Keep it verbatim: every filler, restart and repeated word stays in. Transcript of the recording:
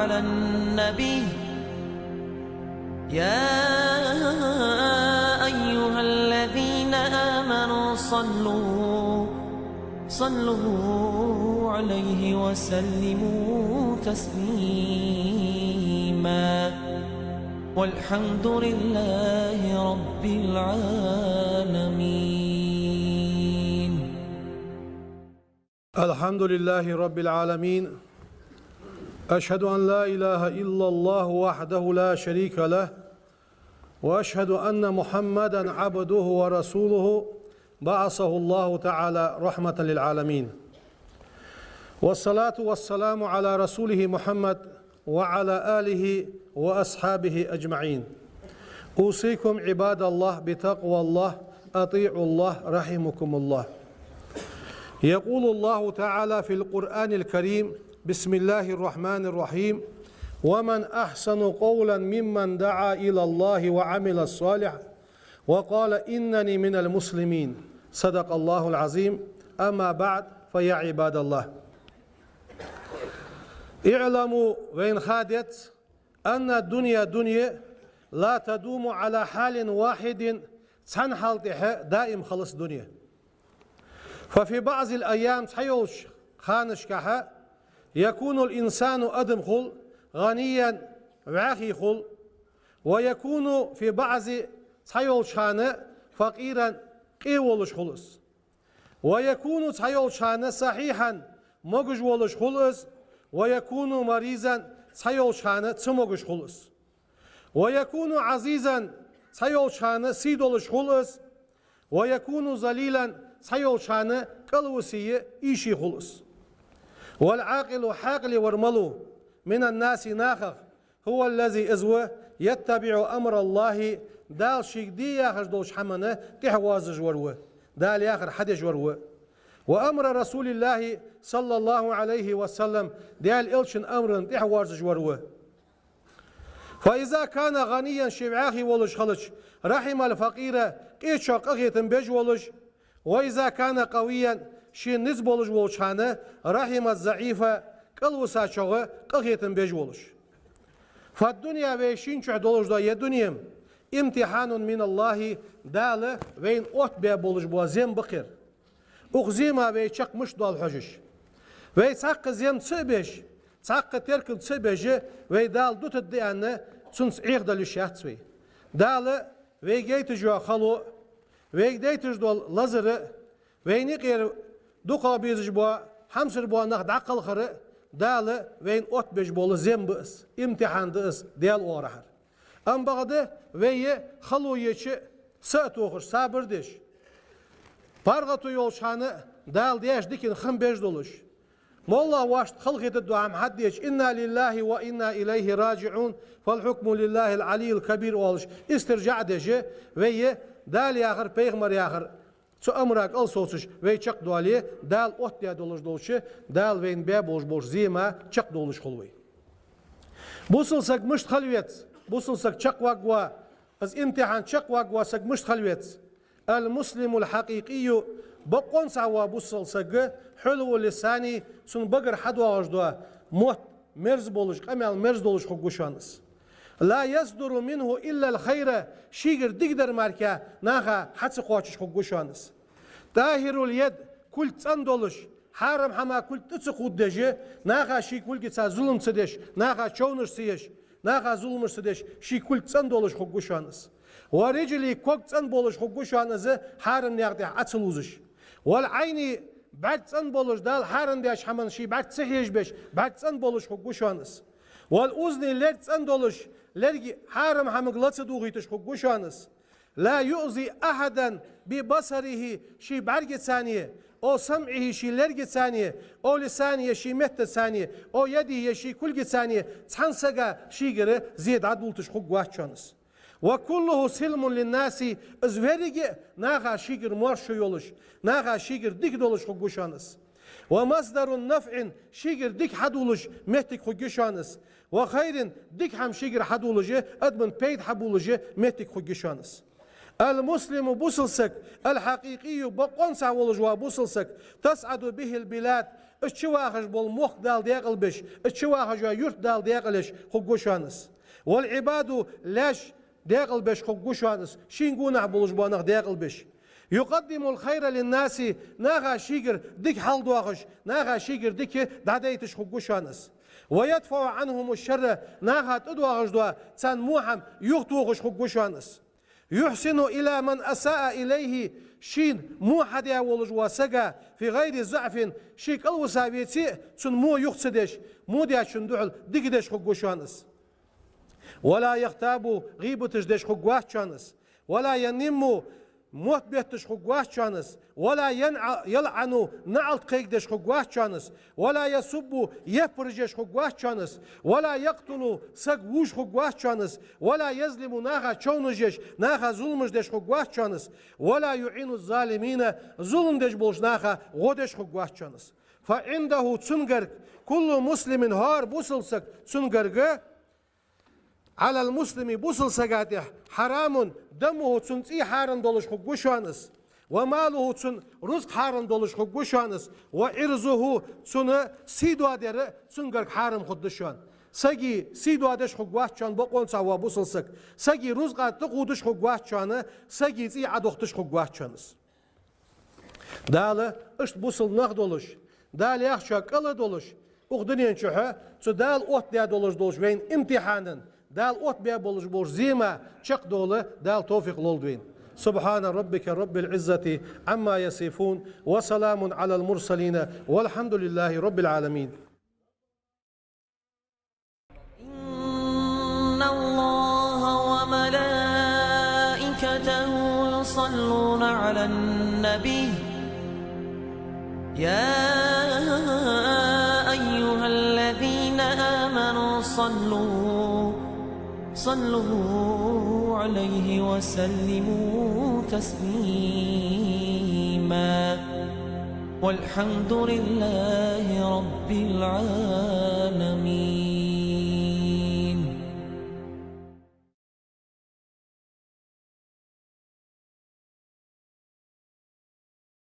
على النبي. يا أيها الذين آمنوا صلوا، صلوا عليه وسلموا تسليما. والحمد لله رب العالمين. الحمد لله رب العالمين. أشهد أن لا إله إلا الله وحده لا شريك له، وأشهد أن محمدا عبده ورسوله، بعثه الله تعالى رحمة للعالمين. والصلاة والسلام على رسوله محمد وعلى آله وأصحابه أجمعين. أوصيكم عباد الله بتقوى الله، أطيعوا الله رحمكم الله. يقول الله تعالى في القرآن الكريم: بسم الله الرحمن الرحيم: ومن أحسن قولا ممن دعا إلى الله وعمل صالحا وقال إنني من المسلمين. صدق الله العظيم. أما بعد، فيا عباد الله. اعلموا, вайна ха деза, أن الدنيا, дуне, لا تدوم على حال واحد, цхьан хьала тӀа даим хилац дуне. ففي بعض الأيام, цхьайолча ханашка, يكون الإنسان, адам хул, غنيا, вӀаьхий хул, ويكون في بعض, цхьайолча хана, فقيرا, къе волаш хул из. ويكون, цхьайолча хана, صحيحا, могаш волаш хул из, ويكون مريضا, цхьайолча хана цамогаш хул из. ويكون عزيزا, цхьайолча хана сий долаш хул из, ويكون ذليلا, цхьайолча хана кӀалвисий, ийший хул из. والعاقل, хьаькъале вар малув, من الناس, нахах, هو الذي, из ва, يتبع أمر الله, Дала шийга де яхаш долча хӀаман тӀехьа воазаш вар ва, Дала яхар хьадеш вар ва. وأمر رسول الله صلى الله عليه وسلم, Даьла Элчан амарна тӀехьа воазаш вар ва. فإذا كان غنيا, ше вӀаьхий волаш хилча, رحم الفقير, къечох къахетам беш волаш, وإذا كان قويا, ше низ болаш волча хана, رحم الضعيف, кӀалвисачох къахетам беш волаш. فالدنيا, вай шийна чу долаш дола ер дуне, امتحان من الله, Дала вайна оттабаь болаш бола зем ба-кх ер. Укх зема вай чакх мишта доал хьожаш. Вай цхьаккха зем ца а беш, цхьаккха теркам ца а беш, вай Дала дутаргда аьнна, цунца Ӏехадала йиш яц вай. Дала вайга яйташ йола хало, вайга дайташ дола лазар, вайна юкъера дукхагӀа безаш бола, хьамсара бола нах дӀакхалхар, Дала вайна оттабеш бола зем ба из, имтихьан да из Даьла оагӀорахьара. Амма бакъда вай хало еча, са а тохаш, сабар деш, паргӀато йолча хана Дала деш дикан хам беш долаш, моллагӀа воашта халахетаргдола хӀама хьадеча, إنا لله وإنا إليه راجعون، فالحكم لله العلي الكبير оалаш, истиржаӀ деш, вай Дала яхар, пайхамара яхар, цу амара кӀалсоцаш вай чакхдоале, Дала оттадаь долаш долча, Дала вайна баь болаш болча зема чакхдолаш хул вай. Бусалба саг мишта хила веза, бусалба саг чакхваргвола, из имтихьан чакхваргвола саг мишта хила веза? المسلم الحقيقي, бокъонцахь вола бусалба саг, حلو اللسان, цун багара хьадоагӀаш дола мотт мерза болаш, къамаьл мерза долаш хургва шоана из. لا يصدر منه إلا الخير, шийгара дикадар мара наха хьа ца кхоачаш хургва шоана из. طاهر اليد, кулг цӀена долаш, хьарам хӀама кулг тӀа ца кхувдадеш, наха ший кулгаца зулам ца деш, наха човнаш ца еш, наха зуламаш ца деш, ший кулг цӀена долаш хургва шоана из. والرجل, ког цӀена болаш хургва шоана из, хьарам наькъа тӀа Ӏо ца лувзаш. والعين, бӀарг цӀена болаш, Дала хьарам даьча хӀаманна ший бӀарг ца хьежабеш, бӀарг цӀена болаш хургва шоана из. والأذن, лерг цӀена долаш, лерга хьарам хӀамага ла ца дохийташ хургва шоана из. لا يؤذي أحدا ببصره, ший бӀаргацеи, أو سمعه, ший лергацеи, أو لسانه, ший меттацеи, أو يده, ший кулгаца, цхьан сага шийгара зе дӀадолийташ хургвац шоана из. وكله سلم للناس, из веррига а наха шийгара моаршо йолаш, наха шийгара дика долаш хургва шоана из. ومصدر نفع, шийгара дика хьадоалаш моттиг хургья шоана из. وخير, дика хӀама шийгара хьадоалаш, адамашта пайда хьабоалаш моттиг хургья шоана из. المسلم бусалба саг, الحقيقي бокъонца волаш вола бусалба саг, تسعد به البلاد, из чу вахаш бола мохк Дала декъал беш, из чу вахаш йола юрт Дала декъал еш хургва шоана из. والعباد лаьш декъал беш хургва шоана из, шийна гонахьа болаш бола нах декъал беш. يقدم الخير للناس наха шийгара дика хьалдоахаш, наха шийгара дика дӀадайташ хургва шоана из. ويدفع عنهم الشر наха тӀадоагӀаш дола царна во хӀама юхатохаш хургва шоана из. يحسن إلى من أساء إليه шийна во хьадаь волаш вола сага في غير ضعف ший кӀалвиса веце а цунна во юха ца деш, во даьчунна духьал дика деш хургва шоана из. ولا يغتاب гӀийбаташ деш хургвац шоана из. ولا ينم мотт бетташ хургвац шоана из. ولا ينع يلعن наӀалт кхайкадеш хургвац шоана из. ولا يسب яппараш еш хургвац шоана из. ولا يقتل саг вувш хургвац шоана из. ولا يظلم наха човнаш еш, наха зуламаш деш хургвац шоана из. ولا يعين الظالمين зулам деш болча наха гӀо деш хургвац шоана из. فعنده цунгарг كل مسلم хӀара бусалба саг цунгарг على المسلم бусалба сага тӀа حرام دمه цун цӀий хьарам долаш хургва шоана из. وماله цун рузкъа хьарам долаш хургва шоана из. وعرضه цун сий доадар цунгарг хьарам хургда шоана. Сага сий доадеш хургвац шоана бокъонца вола бусалба саг. Сага рузкъа тӀакхувдаш хургвац шоана, сага цӀий Ӏодохийташ хургвац шоана из. Дала иштта бусалба нах долаш, Дала яхачоа кӀал долаш, укх дунен чухь цу Дала оттадаь долаш долча вайна имтихьанах, Дала оттабаь болаш болча зема чакхдовла Дала товфикъ лолда вайна. سبحان ربك رب العزة عما يصفون وسلام على المرسلين والحمد لله رب العالمين. إن الله وملائكته يصلون على النبي يا أيها الذين آمنوا صلوا صلوا عليه وسلموا تسليما والحمد لله رب العالمين.